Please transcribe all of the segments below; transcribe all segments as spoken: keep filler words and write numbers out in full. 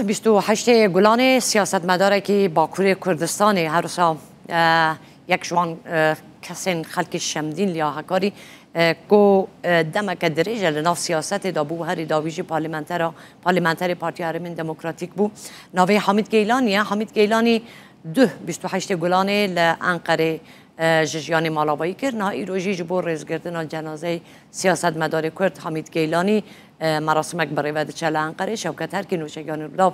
Bîst û heştê Gulanê siyasetmedarekî Bakurê Kurdistanê, her wisa, e, yek ji wan, e, kesên xelkê Şemdîn li ya Hekarî, e, ku, e, demeke dirêj e li nav siyasetê de bû, herî dawî jî parlamentera, parlamenterê Partiya Herêmên Demokratîk bû. Navê Hamîd Geylanî ye. Hamîd Geylanî duh, bîst û heştê Gulanê li Enqerê, e, ji jiyanê malavayî kir. Niha îro jî ji bo rêzgirtina cenazeyê siyasetmedarê Kurd Hamîd Geylanî, e, merasimek bi rê ve diçe li Enqerê. Şewket Herkî nûçegiyanê Rûdaw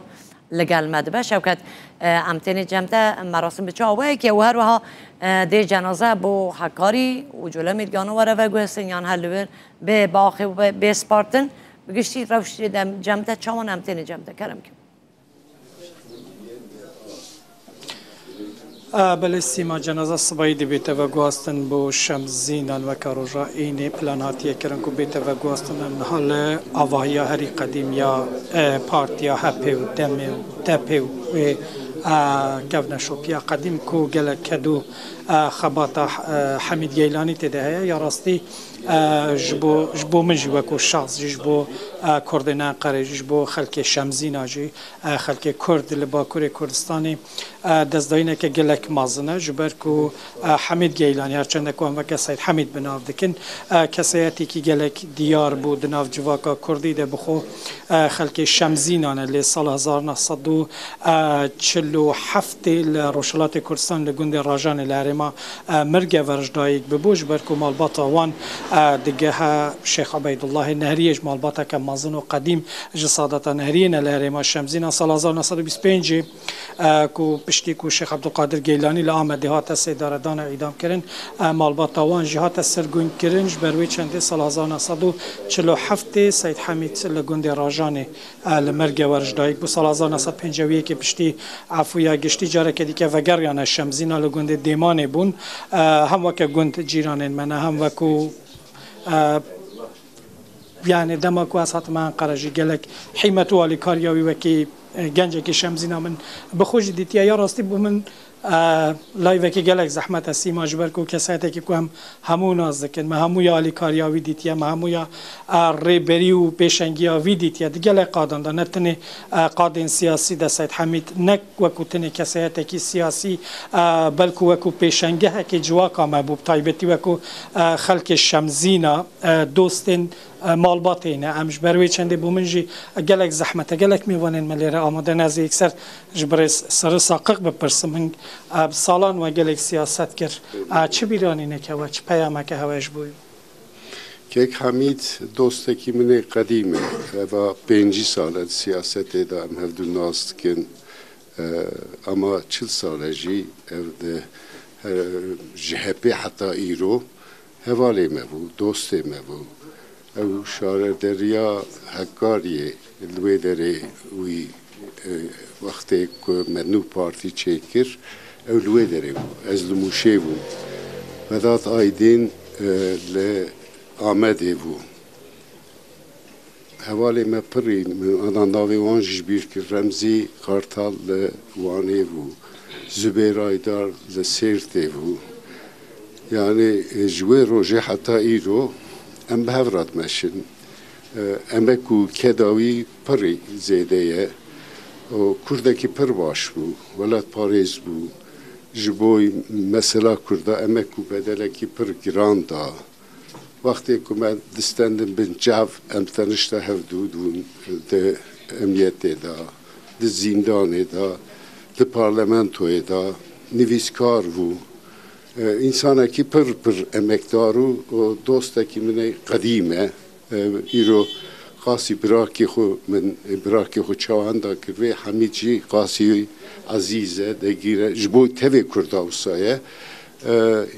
li gel me dibe. Şewket, e, em tênê cem te, merasim bi çi awayekî ye û her wiha, e, dê cenaze bo Hekarî û Colemêrgana were veguhestin yan her li wir bê baxê û bê, bê spartin? Bi giştî rewşê de cem te çawan em tênê cem te? Kerem ke. A, belê Sîma, cenaza sibayî dibête veguhastin bo Şemzînan, weke roja înê plan hatiye kirin ku bête veguhastin. Em niha li avahiya herî qedîm ya, e, Partiya HEPê û DEMê û DEPê û wê, e, kevneşopiya qedîm ku gelek ked û, e, xebata, e, Hemîd Geylanî tê de heye. Ya rastî, e, ji bo, ji bo min jî wekû şexs jî, ji bo, e, Kurdên Enqerê jî, ji bo xelkê Şemzîna jî, e, xelkê Kurd li Bakurê Kurdistanê, e, destdayîneke gelek mezin e, ji ber ku, e, Hemîd Geylanî, her çende ku em weke Seyd Hemîd bi nav dikin, e, keseyetekî gelek diyar bû di nav civaka Kurdî de, bi xwe, e, xelkê Şemzînan e, lê sala hezar neh sed û çil û heftê li Rojhilatê Kurdistan li gundê Rajanê li herêma, e, Mirgever ji dayik bibû, ji ber ku malbata wan, e, digehe Şêx Ubeydullahê Nehriyê, ji malbateke mezin û qedîm ji Sadeta Nehriyê ne li herêma Şemzîna. Sala hezar neh sed û bîst û pêncê, e, ku piştî ku Şêx Ebdulqadir Geylanî li Amedê hate sêdaredana îdamkirin, e, malbata wan jî hate sirgûnkirin. Ji ber wê çendê sala hezar neh sed û çil û heftê Seyd Hemîd li gundê Rajanê, e, li Mergewer ji dayik bû. Sala hezar neh sed pêncî û yekê piştî efûya giştî careke dîke vegeriyane Şemzîna, li gundê Dêmanê bûn. E, hem weke gund cîranên me ne, hem wekû, e, Yani dema ku ez hatime Enqere jî gelek hîmet û alîkariya wî wekî, e, gencekî Şemzîna min bi xwe jî dîtiye. Ya rastî bo min, e, layvekî gelek zehmet e Sîma, ji ber ku keseyetekî ku em hemû nas dikin, me hemû ya alîkariya wî dîtiye, me hemû ya, e, rêberî û pêşengiya wî dîtiye. Di gelek qadan de, ne tenê, e, qadên siyasî de Seyd Hemîd ne wekû tenê keseyetekî siyasî, e, belku wekû pêşengehekê civaka me bû, bi taybetî wekû, e, xelkê Şemzîna, e, dostên, e, malbatê ne. Em ji ber wê çendê bo min jî gelek zehmet e, gelek mêvanên me lêre amade ne. Ez ê yekser ji birêz Sirri Saqiq bipirsim. Hing, e, bi salan we gelek siyaset kir. E, çi bîranîneke we, çi peyameke hewe ji bo wî? Kek Hamîd dostekî min ê qedîm e. Eva pêncî sal e di siyasetê de em hevdu nas dikin. E, ama çil sal e jî ev di, e, ji hepê heta îro hevalê me bû, dostê me bû. Ew şarederiya Hekariyê li wê derê wî, e, wextê ku me nû partî çêkir, ew li wê derê bû. Ez li Mûşê bûm. Vedat Aydin, e, li Amedê bû. Hevalê me pirî, min ana navê wan jî ji bîr kir. Remzî Kartal li Wanê bû. Zubêr Aydar li Sêrtê bû. Yani, e, ji wê rojê heta îro em bi hev re dimeşin. E, emek û keda wî pirî zêde ye. O kurdekî pir baş bû, welatparêz bû. Ji bo mesela Kurda emek û bedelekî pir giran da. Wextê ku me distendin bin çav, em tenişta hevdû dûn di emniyetê de, di zîndanê de, di parlamentoyê de, nivîskar bû. E, însanekî pir, pir emekdar û, û dostekî min ê qedîm e. E, îro qasî birakê xwe min, birakê xwe çawa henda kir vê Hemîd jî qasî ezîz e, degîr e. Ji bo tevê Kurda wisa ye. E,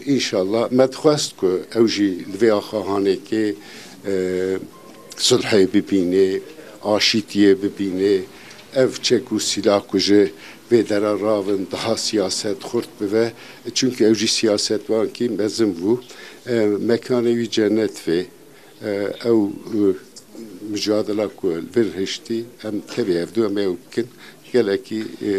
înşallah me dixwest ku ew jî li vê axa hanekê, e, sulhê bibîne, aşîtiyê bibîne, ev çek û sîlah ku ji vê dera ravin daha siyaset xurt bibe. Çunke ew jî siyasetvankî mezin bû. E, mekanê wî cennet vê. E, ew, e, micadela ku li vir hiştî, em tevî hevdû em ê ew bikin, gelekî, e,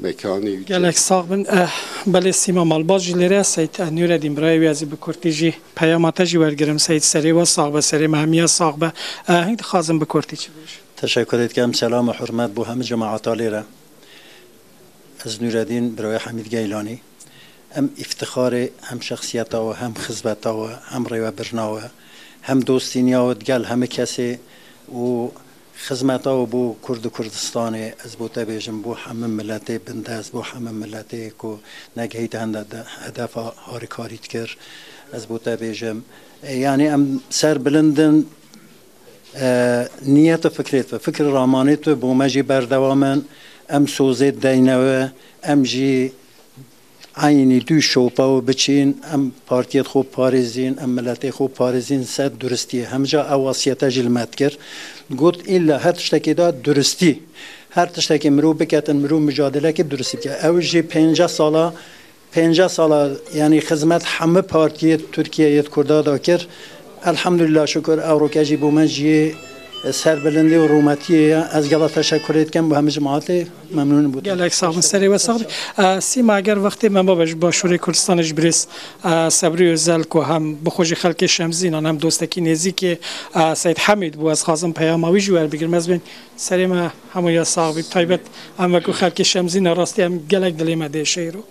mekanî. Gelek sax bin. E, belê Sîma Malbaz jî lêre ye. Seyîd, e, Nûredîn birayê wî, ez ê bi kurtî jî peyama te jî wergirim. Seyîd, serê we sax be, serê me hemiya sax be. E, hing dixwazim bi kurtî çi bêjim? Teşekkür êdikim. Selam û hurmet bo hemî cemaeta lê re. Ez Nûredîn, birayê Hemîd Geylanî. Em îftixarê hem şexsiyeta we, hem xizmeta we, hem rêvebirina we, hem dostîniya we digel hemî kesê û xizmeta we bo Kurd û Kurdistanê, ez bo te bêjim, bo hemî miletê bindest, bo hemî miletê ku negehîte hende de hedefa harîkarî dikir, ez bo te bêjim. E, yanî em ser bilind in, e, niyet û fikrêt ve, fikr ramanêt ve bo me jî berdewam in. Em sozê deyne we, em jî eynî dû şopa we biçîn, em partiyêt xwe parêzîn, em miletê xwe parêzîn ser duristiyê. Hemca ew wasiyete jî li me dikir. Got, îlla her tiştekê de duristî. Her tiştekê mirov biketin, mirov micadelekê duristî bike. Ew jî pênceh sala Pênceh sala, yanî xizmet hemî partiyê Tirkiyeyê yê Kurda da kir. Elhamdülillah, şükür, ew roke jî bo me jiyê serbilindî û rûmetiyê ye. Ez gela teşekkür êdikim bo hemî cemaetê, memnûn bû. Gelek sax bin, serê we sax bin. E, Sîma, eger wextê me mabe ji Başûrê Kurdistanê ji birêz, e, Sebrî Özel ku hem bi xwe jî xelkê Şemzînan hem dostekî nêzîkê, e, Seyd Hemîd bû, ez xwazim peyama wî jî werbigirim. Ez bên serê me hemûya sax bî. Taybet em wekî xelkê Şemzîna rastî em gelek dilê me dê şehîro.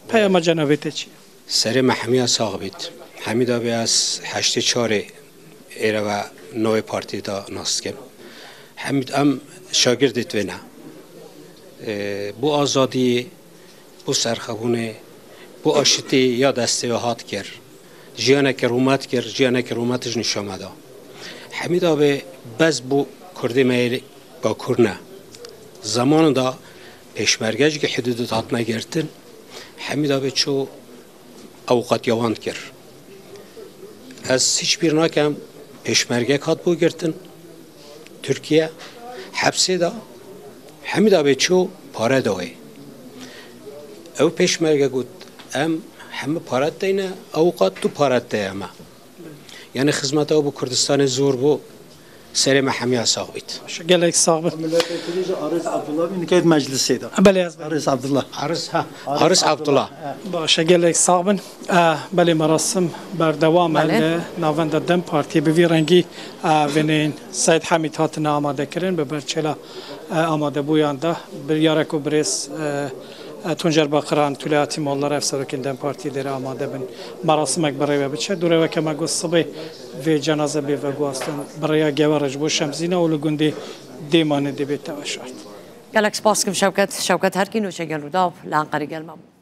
Peyama cenabê te çi ye? Serê me hemiya sax bît. Hemîd abi ez heştê çarê êre ve navê partiyê de nas dikim. Hemîd em şagirdê divê ne. Ee, bu azadiyê, bu serxebûnê, bu aşitî ya destê ve hat kir. Jiyaneke rûmet kir, jiyaneke rûmet ji nîşa me da. Hemîd abi bes bu Kurdê me yê Bakur ne. Zamanında pêşmerge jî hidûdû hatine girtin. Hemîd abi çû avukatiya wan kir. Ez hiç bîr nakem, pêşmergek hat bû girtin Tirkiye, hepsê da. Hemîd abi çû pare dawê. Ew pêşmerge got, em hemî pare deyne, avukat tu pare de me. Yani xizmeta ew bi Kurdistanê zor bû, serê me hemiya sax bît. Gelek sax bin. Milletvekili ji Ariz Abdullah bin, nikayet meclisê de. Belê, ez Ariz Abdullah. Ariz, ha. Ariz Abdullah. Baş e, gelek sax bin. Eh, belê, merasim berdewam e. Belê. Li navenda DEM Partiyê bi vî rengî, eh, venên Seyd Hemîd hatine amadekirin, bi berçela, eh, amadebûyan de. Biryare ku birêz, eh, eh, Tuncer Bakiran, Tülay Hatimallah, ev serokên DEM Partiyê dê re amade bin. Merasimek bi rê ve biçe. Dûre weke me got sibê vê cenaze bê veguhastin. Bi rêya Gewere ji bo Şemzîna û li gundê Dêmanê dê bête veşart. Gelek spas dikim Şewket. Şewket Herkî, nûçegel Rûdaw li Enqerê gel me bû.